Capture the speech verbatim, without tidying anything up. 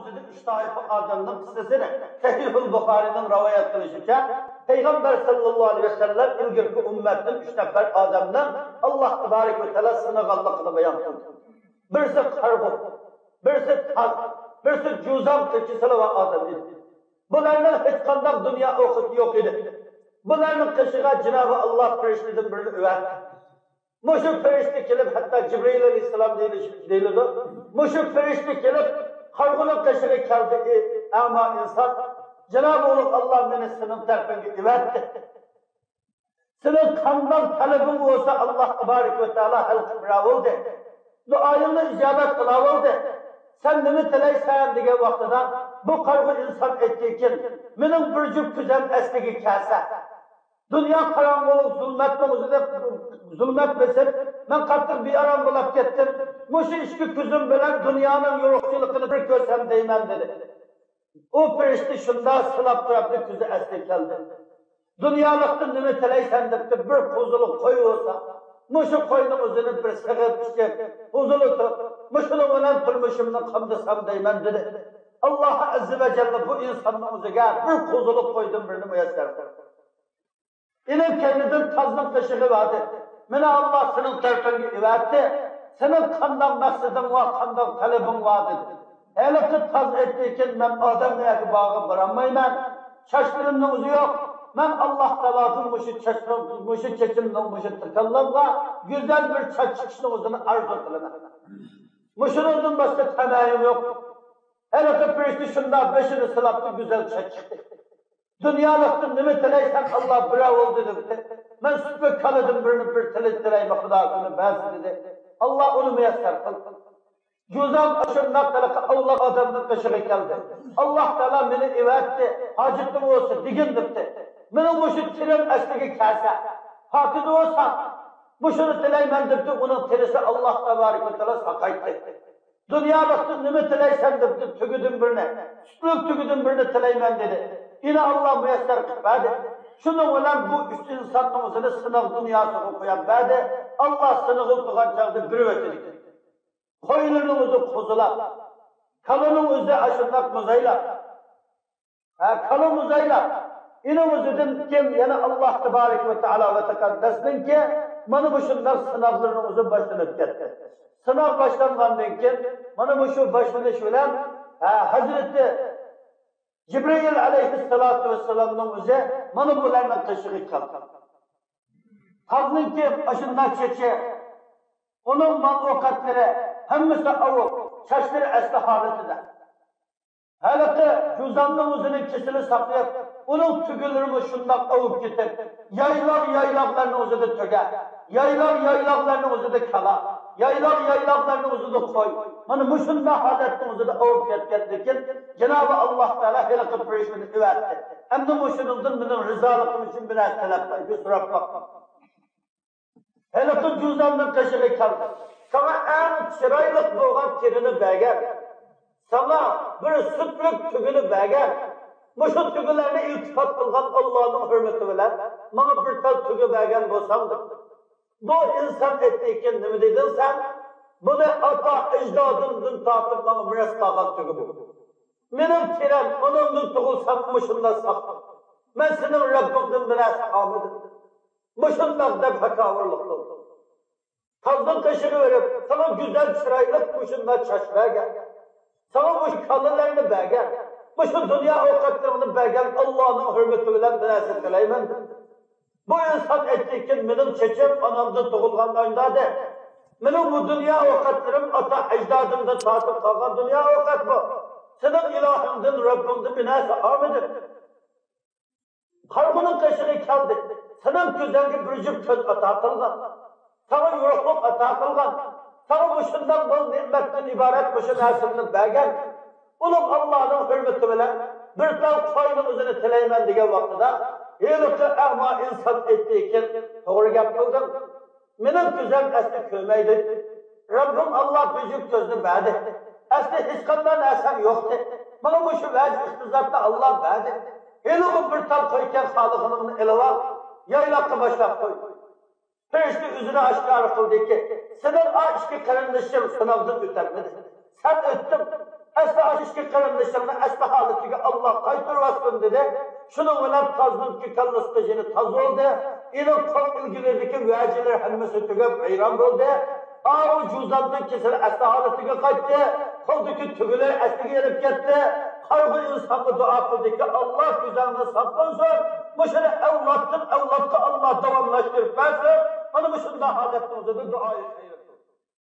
ئۈچ تائىپە ئادەمنىڭ قىسسىسىنى سەھىھۇل بۇخارىينىڭ رىۋايەت قىلىشىچە، پەيغەمبەر سەللەللاھۇ ئەلەيھى ۋەسەللەم ئىلگىرىكى ئۈممەتتىن ئۈچ نەپەر ئادەمنىڭ ئاللاھ تەبارەك ۋە تائالا سىنىغانلىقىنى بايان قىلدى. بىرسى قارىغۇ، بىرسى تاز، بىرسى جۇزام تېكىسى بار ئادەم ئىدى. بۇلارنىڭ ھېچقانداق دۇنيا ئوقىتى يوق ئىدى. بۇلارنىڭ قېشىغا جىنابى ئاللاھ پەرىشتىدىن بىرنى ئەۋەتتى. مۇشۇ پەرىشتە كېلىپ، ھەتتا جىبرىئىل ئەلەيھىسسالام دېيىلىش-، دېيىلىدۇ. مۇشۇ پەرىشتە كېلىپ، قارىغۇنىڭ قېشىغا كەلدى، ئى ئەما ئىنسان، جىنابى ئۇلۇغ ئاللاھ مېنى سېنىڭ تەرىپىڭگە ئەۋەتتى. سېنىڭ قانداق تەلىپىڭ بولسا، ئاللاھ تەبارەك ۋە تائالا ھەل قىلىپ بېرەۋالدى. دۇئايىڭنى ئىجابەت قىلاۋالدى. سەن نېمە تىلەيسەن دېگەن ۋاقتىدا، بۇ قارىغۇ ئىنسان ئېيتتىكىن، مېنىڭ بىر جۈپ كۆزۈم ئەسلىگە كەلسە، دۇنيا قاراڭغۇلۇق، زۇلمەتنىڭ ئۆزىدە زۇلمەت بېسىپ، مەن قاتتىق بىئارام بولاپ كەتتىم. مۇشۇ ئىككى كۆزۈم بىلەن دۇنيانىڭ يورۇقچىلىقىنى بىر كۆرسەم دەيمەن، دېدى. ئۇ پەرىشتە شۇنداق سىلاپ تۇرۇپتۇ، كۆزى ئەسلىگە كەلدى. دۇنيالىقتىن نېمە تىلەيسەن دەپتۇ، بىر قوزىلىق قوي بولسا، مۇشۇ قوينىڭ ئۆزىنى بىر سېغىپ ئىچىپ، قوزىلىتىپ، مۇشۇنىڭ بىلەن تۇرمۇشۇمنى قامدىسام دەيمەن، دېدى. ئاللاھ ئەززە ۋە جەللە بۇ ئىنساننىڭ ئۆزىگە بىر قوزىلىق قويدىن بىرنى مۇيەسسەر قىلدى. ئېنىڭ كەينىدىن تازنىڭ قېشىغا باردى. مانا ئاللاھ سېنىڭ تەرىپىڭگە ئەۋەتتى. سېنىڭ قانداق مەقسىتىڭ بار، قانداق تەلىپىڭ بار، دېدى. ھېلىقى تاز ئېيتتىكىن، مەن ئادەم ئەگە باغا بارالمايمەن. چاچلىرىمنىڭ ئۆزى يوق. مەن ئاللاھ تائالادىن مۇشۇ چاچنىڭ، مۇشۇ چېچىمنىڭ مۇشۇ تىكەنلىرىمغا گۈزەل بىر چاچ چىقىشنىڭ ئۆزىنى ئارزۇ قىلىمەن. مۇشۇنىڭدىن باشقا تەمەيىم يوق. ھېلىقى پەرىشتە شۇنداق بېشىنى سىلاپتۇ، گۈزەل چاچ چىقتى. دۇنيالىقتىن نېمە تىلەيسەن، ئاللاھ بېرەۋالدى، دېدى. مەن سۈتلۈك كالىدىن بىرنى بىر تىلەي، تىلەيمەن، خۇدا شۇنى بەرسۇن، دېدى. ئاللاھ ئۇنى مۇيەسسەر قىلدى. جۇزام ئاشۇنداق ھېلىقى ئاۋلىق ئادەمنىڭ قېشىغا كەلدى. ئاللاھ تائالا مېنى ئەۋەتتى، ھاجىتىڭ بولسا دېگىن، دېدى. مېنىڭ مۇشۇ تېرەم ئەسلىگە كەلسە، پاكىز بولسا، مۇشۇنى تىلەيمەن، دېدى. ئۇنىڭ تېرىسى ئاللاھ تەبارەك ۋە تائالا ساقايتتى. دۇنيالىقتىن نېمە تىلەيسەن دەپتۇ، تۆگىدىن بىرنى، سۈتلۈك تۆگىدىن بىرنى تىلەيمەن دېدى. يەنە ئاللاھ مۇيەسسەر قىلىپ بەردى. شۇنىڭ بىلەن بۇ ئۈچ ئىنساننىڭ ئۆزىنى سىناق دۇنياسىغا قويۇپ بەردى. ئاللاھ سىنىغىلى تۇرغان چاغدا بېرىۋەتتى. قويلىرىنىڭ ئۆزى قوزىلاپ، كالىنىڭ ئۆزى ئاشۇنداق مۇزايلاپ، ھە، كالا مۇزايلاپ، ئېنىڭ ئۆزىدىن كېيىن يەنە ئاللاھ تەبارەك ۋە تائالا ۋە تەقەددەسنىڭكى مانا مۇشۇنداق سىناقلىرىنىڭ ئۆزى باشلىنىپ كەتتى. سىناق باشلانغاندىن كېيىن، مانا مۇشۇ باشلىنىش بىلەن، ھە، ھەزرىتى جىبرىئىل ئەلەيھىسسالاتۇ ۋەسسالامنىڭ ئۆزى مانا بۇلارنىڭ قېشىغا كەلدى. تازنىڭكى ئاشۇنداق چېچى، ئۇنىڭ مال ئوقەتلىرى ھەممىسى ئاۋۇپ، چاچلىرى ئەسلى ھالىتىدە. ھېلىقى جۇزامنىڭ ئۆزىنىڭ كېسىلى ساقىيىپ، ئۇنىڭ تۈگىلىرىمۇ شۇنداق ئاۋۇپ كېتىپ، يايلاق-يايلاقلارنىڭ ئۆزىدە تۆگە، يايلاق-يايلاقلارنىڭ ئۆزىدە كالا، يايلاق-يايلاقلارنىڭ ئۆزىدە قوي. مانا مۇشۇنداق ھالەتنىڭ ئۆزىدە ئاۋۇپ كەتكەندىكىن، جانابى ئاللاھ تائالا ھېلىقى پەرىشتىنى ئەۋەتتى. ئەمدى مۇشۇنىڭدىن مېنىڭ رىزالىقىم ئۈچۈن بىر نەرسە تەلەپ قىلىپ سوراپ باققىن. ھېلىقى جۇزامنىڭ قېشىغا كەلدى. ساڭا ئەڭ چىرايلىق بولغان تېرىنى بەرگەن، ساڭا بىر سۈتلۈك تۈگىنى بەرگەن، مۇشۇ تۈگىلەرنى ئىلتىپات قىلغان ئاللانىڭ ھۆرمىتى بىلەن ماڭا بىر تال تۈگە بەرگەن بولساڭ، دېدى. بۇ ئىنسان ئېيتتىكىن، نېمە دېدىڭ سەن؟ بۇنى ئاتا ئەجدادىمدىن تارتىپ ماڭا مىراس قالغان تۈگە بۇ. مېنىڭ تېرەم ئانامدىن تۇغۇلسام مۇشۇنداق ساق. مەن سېنىڭ رەببىڭدىن بىر نەرسە ئالمىدىم. مۇشۇنداق دەپ ھاكاۋۇرلۇق قىلدى. تازنىڭ قېشىغا بېرىپ، ساڭا گۈزەل چىرايلىق مۇشۇنداق چاچ بەرگەن. ساڭا مۇشۇ كالىلەرنى بەرگەن. مۇشۇ دۇنيا ئوقەتلىرىڭنى بەرگەن ئاللانىڭ ھۆرمىتى بىلەن بىر نەرسە تىلەيمەن، دېدى. بۇ ئىنسان ئېيتتىكىن، مېنىڭ چېچىم ئانامدىن تۇغۇلغان ئاينادى. مېنىڭ بۇ دۇنيا ئوقەتلىرىم ئاتا ئەجدادىمدىن تارتىپ قالغان دۇنيا ئوقەت بۇ. سېنىڭ ئىلاھىڭدىن، رەببىڭدىن بىر نەرسە ئالمىدىم. قارىغۇنىڭ قېشىغا كەلدى. سېنىڭ كۆزۈڭگە بىر جۈپ كۆز ئاتا قىلغان. ساڭا يورۇقلۇق ئاتا قىلغان. ساڭا مۇشۇنداق مول نېمەتتىن ئىبارەت مۇشۇ نەرسىلەرنى بەرگەن. ئۇلۇغ ئاللانىڭ ھۆرمىتى بىلەن بىر تال قوينىڭ ئۆزىنى تىلەيمەن دېگەن ۋاقتىدا، ھېلىقى ئەما ئىنسان ئېيتتىكىن، توغرا گەپ قىلدىڭ. مېنىڭ كۆزۈم ئەسلى كۆرمەيدۇ. رەببىم ئاللا بىر جۈپ كۆزنى بەردى. ئەسلى ھېچقانداق نەرسەم يوقتى. ماڭا مۇشۇ ۋەجىھ ئىقتىسادنى ئاللا بەردى. ھېلىغۇ بىر تال قويكەن، خالىغىنىڭنى ئېلىۋال، يايلاققا باشلاپ قوي. پەرىشتە ئۆزىنى ئاشكارا قىلدىكى، سېنىڭ ئا ئىككى قېرىندىشىڭ سىناقتىن ئۆتەلمىدى. سەن ئۆتتۈڭ. ئەسلى ئىككى قېرىندىشىڭنى ئەسلى ھالىتىگە ئاللا قايتۇرۇۋەتسۇن، دېدى. شۇنىڭ بىلەن تازنىڭكى كاللىسى جېنى تاز بولدى. ئېنىڭ قول ئىلگىلىرىدىكى ۋەجىلىرى ھەممىسى تۈگەپ ۋەيران بولدى. ئاۋۇ جۇزامنىڭ كېسىلى ئەسلى ھالىتىگە قايتتى. قولدىكى تۈگىلەر ئەسلىگە يېنىپ كەتتى. قارىغۇ ئىنسانغا دۇئا قىلدىكى، ئاللا كۆزۈڭنى ساق قىلسۇن. مۇشۇنى ئەۋلادتىن ئەۋلادقا ئاللا داۋاملاشتۇرۇپ بەرسۇن. مانا مۇشۇنداق ھالەتنىڭ ئۆزىدە دۇئايى خەير.